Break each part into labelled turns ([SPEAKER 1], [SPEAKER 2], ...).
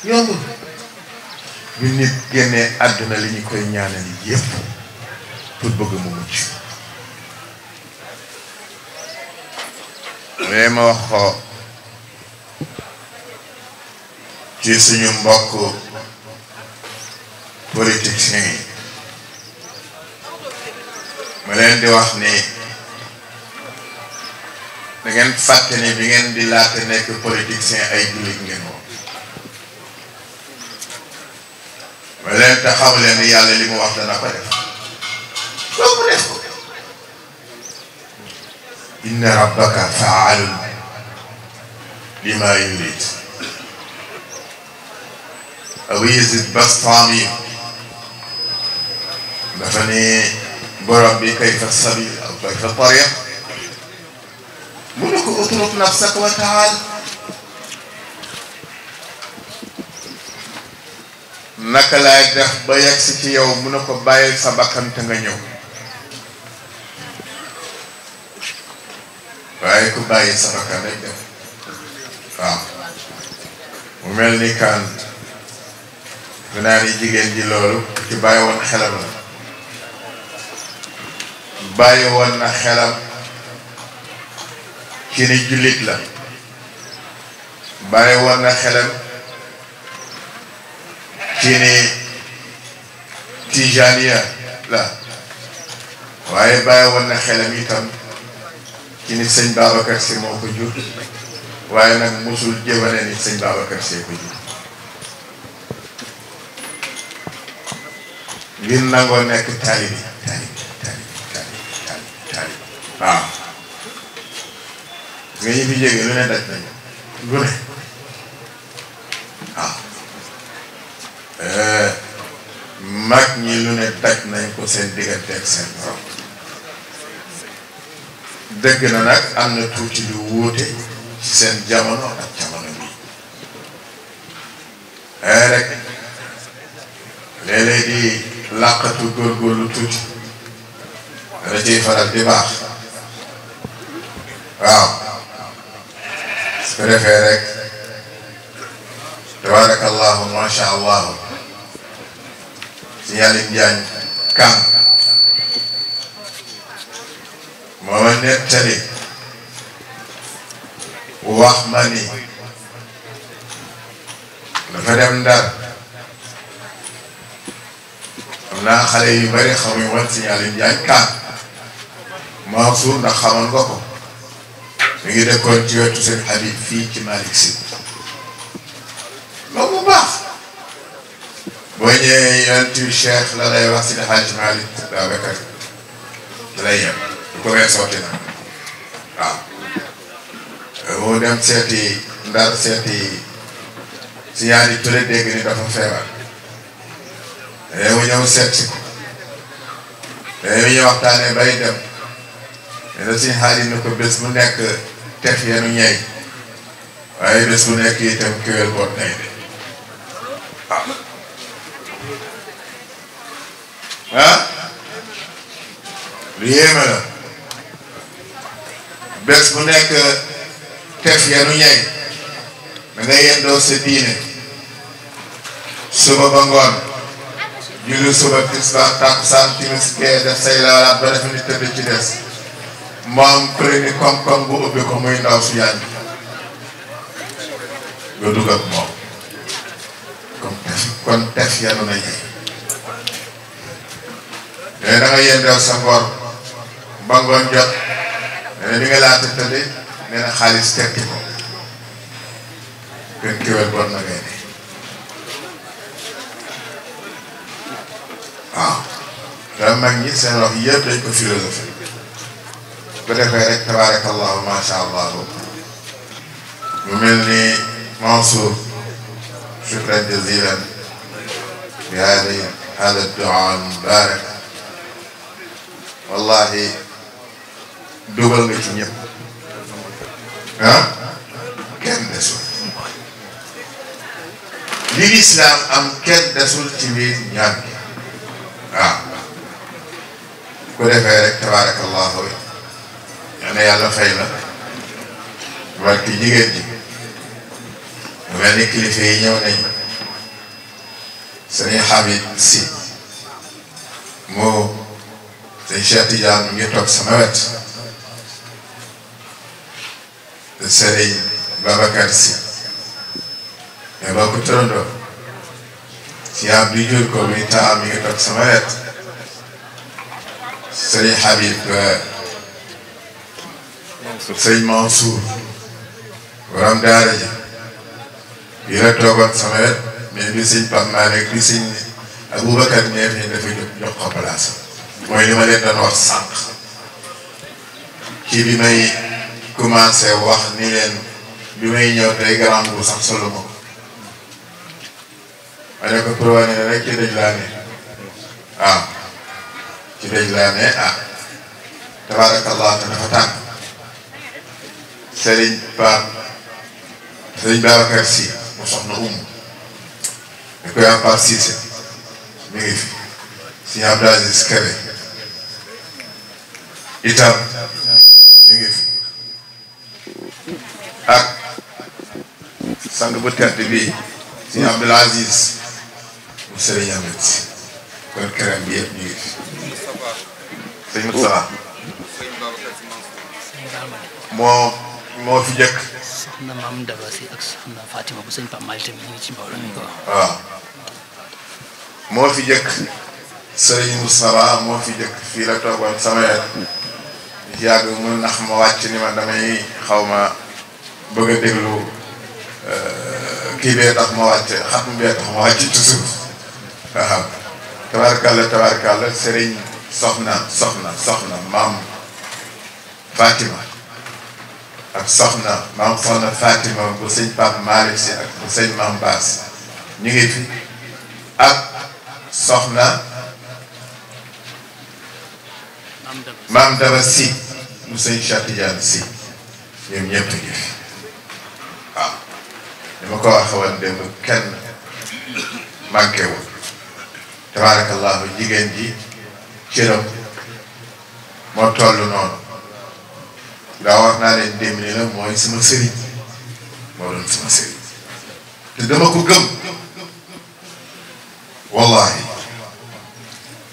[SPEAKER 1] yombul bi nit génnee àdduna li ñu koy ñaanal yépp pour bëgg mu mucc mais ma wax ko ci suñu mbokk politiciens yi ma leen di wax ni da ngeen fàtte ni bi ngeen di laata nekk politicien ay jullit ngeen woon ma leen te xamu leen ni yàlla li mu wax dana ko def doo mu def ko inna rabbaka faalun lima yurid Abu Yazid Bastami dafa ne borom bi kayfa sabil aw kayfa tariq mu ne ko utruk nafsaka wa taal naka laay def ba yegg si ci yow mu ne ko bàyyil sa bakkan te nga ñëw waaye ku bàyyi sa bakkan rek def waaw mu mel ni kan dinaa ni jigéen ji loolu ci bàyyi woon xelam la bàyyi woon na xelam ci ni jullit la bàyyi woon na xelam ci ni tijaniya la waaye bàyyi woon na xelam itam ci ni sëñ Babacar Si moo ko jur waaye nag musul jëbane ni sëñ Babacar Si ko jur ngir nangoo nekk taalibi waaw nga ñu fi jógee lu ne daj nañu lu ne waaw mag ñi lu ne daj nañ ko seen diggante ak seen borom dëgg na nag am na tuuti lu wuute ci seen jamono ak jamono bi rek léeg-léeg di làqatu góorgóorlu tuuti dana ciy faral di baax waaw su ko defee rek tabarakallahu masha allahu si yàlla njaañ kan moo ma nettali wax ma ni dafa dem Ndar am naa xale yu bari xamuñ woon si yàlla njaañ kan Mansour ndax xamoon nga ko mi ngi dëkkoon ci wetu seen Habib fii ci Malick Sy loolu bu baax boo ñëwee yonent Cheikh la lay wax si ne Hadj Malick Babacar ci lay yem du ko weer sotti na waaw mu dem seeti Ndar seeti si ñaari Touré dégg ni dafa feebar mu ñëw seet si ko mu ñu waxtaanee bay dem mais da suñu xaalis ni ko bés bu nekk tef yenu ñey waaye bés bu nekk itam kéwél boot nay de lu yéeme la bés bu nekk tef yenu ñey da nga yendoo sa diine suba ba ngoon julli suba tisbaar takkusaan timis gee def say laalaat ba defe ni tëdd ci des moom përi ni kom-kom bu ubbi ko muy ndaw su yàgg nga dugg ak moom kon tef yanu na ñey mais da nga yendoo sa ngor ba ngoon jot nee na bi nga laata tëdd nee na xaalis tekki ko gën kéwél bon na ngay ne waaw da mag ñi seen wax yëpp dañ ko philosophie bu defee rek tabarakallahu masha allahu mu mel ni Mansour shukran jazilan bi hada du'a mubarak wallahi dugal nga ci ñëpp kenn desul li lislaam am kenn desul ci biir ñaan bi waaw ku defee rek tabarakallahu yal na yàlla fay la barki jigéen ji mel ni kilifa yi ñëw nañu sëriñ Habib si moo sëñ Cheikh Tidiane mu ngi toog sama wet sëriñ Babacar si mais boo ko tërandoo si Abdou jur ko muy taam mi ngi toog sama wet sëriñ Habib sëriñ Mansour borom daara ji bii la toogoon sama wet mais bi sëñ Pape Malick bi sëñ Aboubacar ñeef ñi dafa jox ko place mooy li ma leen doon wax sànq ci bi may commencé wax ni leen bi may ñëw tey grand bu sax solo ma ko ma ne ko pour wane ne rek ci dëj laa ne waaw ci dëj laa ne tabaarakallah te dafa tàng Serigne Babacar Sy mu soxna ñu koy am Pape Cissé mi ngi fi si Abdou Aziz Kébé itam mi ngi fi ak sang bu tedd bi si Abdou Aziz mu Serigne Ahmed Sy kon këram bi yëpp ñu ngi fi sëñ Moustapha moo fi jëkk
[SPEAKER 2] soxna maam Daba si ak soxna Fatima bu sëñ Pape Malick tamit ñu ngi ci mbooloo mi ko
[SPEAKER 1] waaw moo fi jëkk Serigne Moustapha moo fi jëkk fii la toogoon sama yàgg mun nax ma wàcc ni ma damay xaw ma bëgg a déglu kii bee tax ma wàcc xatmu bee tax ma wàcc ci suuf waaw tabaarkalla Serigne soxna maam Fatima ak soxna Fatima bu sëñ Pape Malick si ak bu sëñ Maam Baas ñu ngi fi ak soxna Maam Daba si bu sëñ Cheikh Tidiane si ñoom ñëpp ngi fi waaw li ma ko waxee woon démb kenn manqué wu tabaarakallahu jigéen ji cëram moo toll noonu daa wax naa leen démb ni la mooy sama sëriñ moo doon sama sëriñ te dama ko gëm wallahi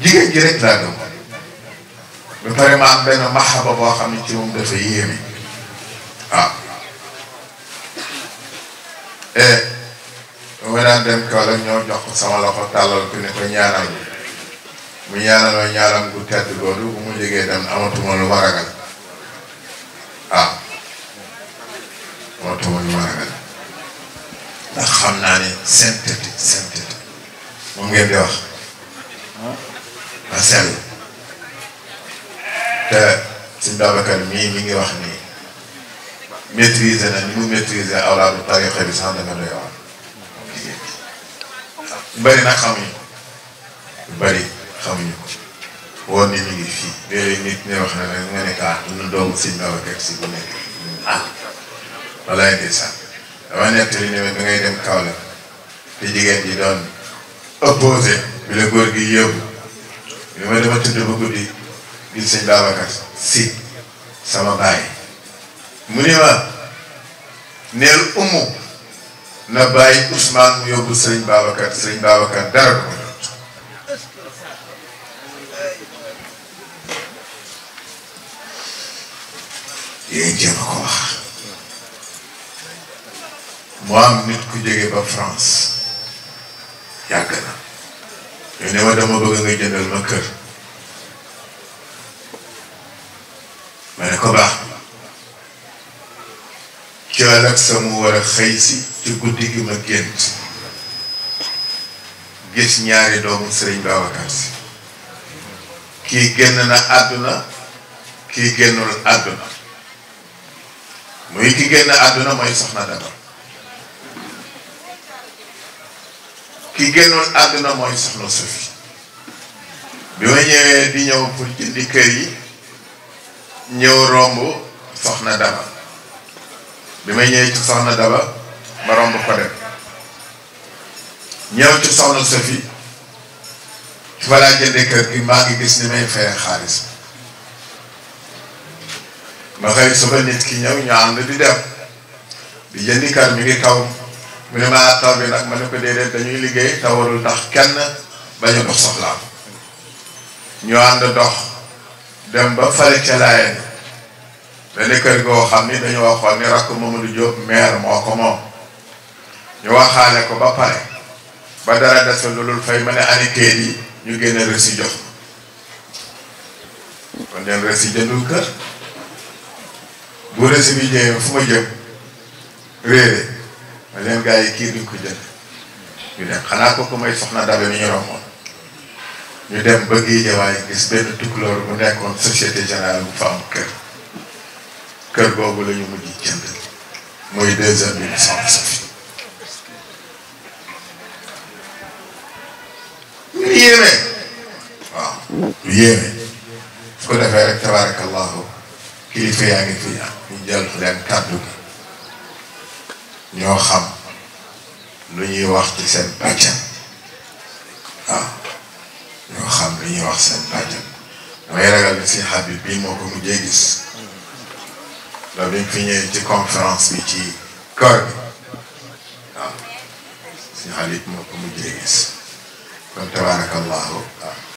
[SPEAKER 1] jigéen ji rek laa gëm ba pare ma am benn maxaba boo xam ne ci moom dafa yéeme waaw ma daan dem kaw la ñoo jox ko sama loxo tàllal ko ne ko ñaanal mu ñaanaloo ñaaram gu tedd loolu bu mu jógee dem amatuma lu ma ragal waaw amatuma lu ma ragal ndax xam naa ne synthétique moom ngeen di wax ma sell te sëñ Babacar mii mi ngi wax ni maîtriser na ni mu maîtriser awlaadu tariqa bi sax dafa doy waar bëri nag xamuñu bëri xamuñu ko woon ni mi ngi fii léeg-léeg nit ñi wax na ne nga ne kaa nu doomu sëñ Babacar si bu nekk walaay ndeysaan dama nettali ne da ngay dem Kaolack te jigéen ji doon opposé bi la góor gi yóbbu li ma dama tëdd ba guddi gis sëñ Babacar si sama baay mu ni ma neel umu na bàyyi Ousmane mu yóbbu sëñ Babacar dara ko yéen jéem a ko wax mu am nit ku jóge ba France yàgg na ñu ne ma dama bëgg nga jëndal ma kër ma ne ko baax ci ëllëg sa mu war a xëy si ci guddi gi ma gént gis ñaari doomu Sëriñ Babacar Si kii génn na àdduna kii génnul àdduna muy ki génn àdduna mooy soxna Daba ki génnul àdduna mooy soxna Sofi bi ma ñëwee di ñëw pour jëndi kër yi ñëw romb soxna Daba bi may ñëwee ci soxna Daba ma romb ko dem ñëw ci soxna Sofi ci balaa jëndee kër gi maa ngi gis ni may fayee xaalis ma xëy suba nit ki ñëw ñu ànd di dem di jëndi kër mi ngi kaw mu ne maa taw bi nag ma ne ko déedéet dañuy liggéey te warul tax kenn bañu dox soxlaam ñu ànd dox dem ba fale ca Laayeen benn kër goo xam ni dañu waxoon ni rakk Mamadou Diop maire moo ko moom ñu waxaale ko ba pare ba dara desul lu dul fay ma ne ani kayit yi ñu génne reçu jox kon leen reçu jëndul kër bu reçu bi ñëwee fu ma jëm réere ma leen gars yi kii duñ ko jënd ñu dem xanaa kooku may soxna dabe mi ñu romboon ñu dem ba Guédiawaye gis benn tukulóor bu nekkoon Société Générale bu fa am kër googu la ñu mujj jënd muy 2 heures bi soxna Sophie ñu yéeme waaw ñu yéeme su ko defee rek tabarakallahu kilifa yaa ngi fi ñu jël leen kàddu gi ñoo xam lu ñuy wax ci seen bàjjan waaw ñoo xam lu ñuy wax seen bàjjan damay ragal ni si Habib bii moo ko mujjee gis loolu bi ñu fi ñëwee ci conférence bi ci koor bi waaw si Habib moo ko mujjee gis kon tabarakallahu waaw